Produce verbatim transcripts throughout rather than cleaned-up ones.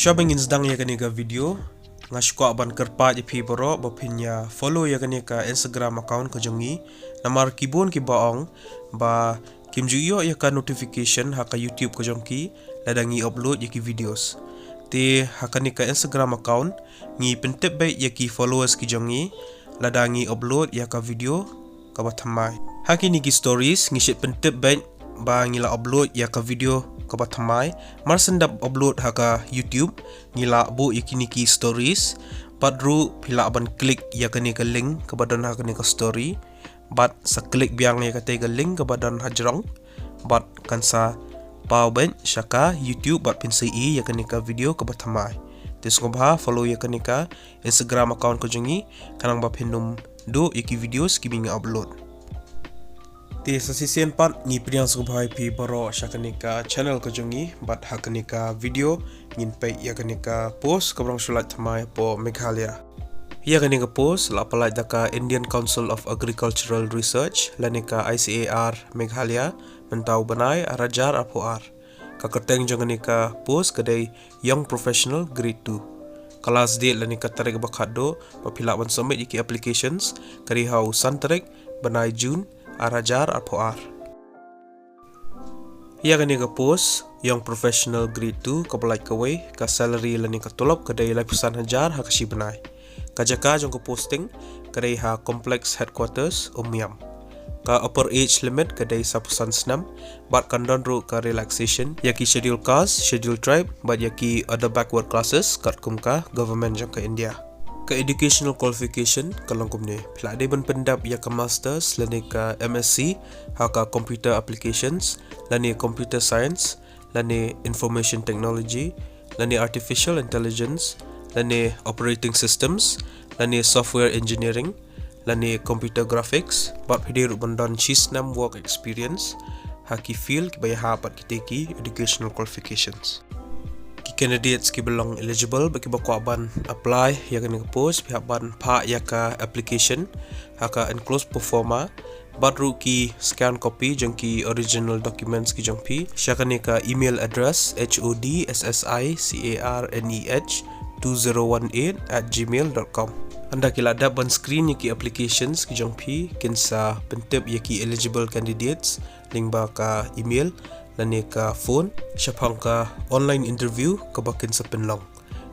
Shuwa ba ngin sdang ïa kane ka video, nga sngewkwah ban kyrpad ïa phi baroh ba phin ïa follow ïa kane ka Instagram account ka jong ngi. Namar ki bun kiba ong ba kim ju ïoh ïa ka notification ha ka YouTube ka jong ki lada ngi upload ïa ki videos. Te ha kane ka Instagram account ngi pyntip beit ïa ki followers ki jong ngi lada ngi upload ïa ka video kaba thymmai. Ha kine ki stories ngi shait pyntip beit ba ngi la upload ïa ka video kaba thymmai. Mar shen dep upload ha ka YouTube ngi lah buh ïa kine ki stories. Bad ruh phi lah ban click ïa kane ka link kaba don ha kane ka story. Bad sa click biang ïa kata ka link kaba don ha jrong. Bad kan sa paw beit sha ka YouTube bad phin sa ïohi ïa kane ka video kaba thymmai. Te sngewbha follow ïa kane ka Instagram account ka jong ngi, khnang ba phin ym duh ïa ki videos kiba ngi upload. Te sa shisien pat ngi pdiang sngewbha ïa phi baroh sha kane ka channel ka jong ngi, bad ha kane ka video ngin peit ïa kane ka post kaba rong shuh lait thymmai hapoh Meghalaya. Ïa kane ka post la pyllait da ka Indian Council of Agricultural Research lane ka I C A R Meghalaya mynta u bnai ar hajar arphew ar. Ka kyrteng jong kane ka post ka dei Young Professional Grade two. Ka last date lane ka tarik ba khatduh ba phi lah ban submit ïa ki applications ka dei ha u san tarik bnai June ar hajar arphew ar. Ïa kane ka post Young Professional Grade two kaba lait kawei, ka salary lane ka tulop ka dei laiphew san hajar ha ka shi bnai. Ka jaka jong ka posting ka dei ha Complex Headquarters Umiam. Ka upper age limit ka dei sawphew san snem, bad kan don ruh ka relaxation ïa ki schedule caste, schedule tribe bad ïa ki other backward classes katkum ka government jong ka India. Ka educational qualification ka long kumne: phi lah dei ban pyndep ïa ka masters lane ka M S C ha ka computer applications lane computer science lane information technology lane artificial intelligence lane operating systems lane software engineering lane computer graphics, bad phi dei ruh ban don shi snem work experience ha ki field kiba ïahap bad kita ki educational qualifications. Ki candidates kiba long eligible bad kiba kwah ban apply ïa kane ka post, phi hap ban phah ïa ka application ha ka enclosed proforma bad ruh ki scan copy jong ki original documents ki jong phi sha kane ka email address H O D S S I C A R N E H two zero one eight at gmail dot com. Ynda ki la dep ban screen ïa ki applications ki jong phi, kin sa pyntip ïa ki eligible candidates lyngba ka email lane ka phone shaphang ka online interview kaba kin sa pynlong.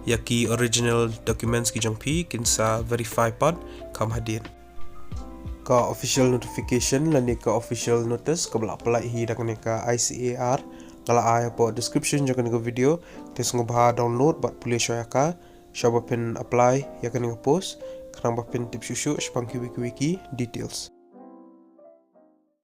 Ïa ki original documents ki jong phi kin sa verify pat kham hadien. Ka official notification lane ka official notice kaba la pyllait hi da kane ka I C A R nga la ai hapoh description jong kane ka video, te sngewbha download bad pule shuwa ïa ka shuwa ba phin apply ïa kane ka post, khnang ba phin tip shuh shuh shaphang kiwei kiwei ki details.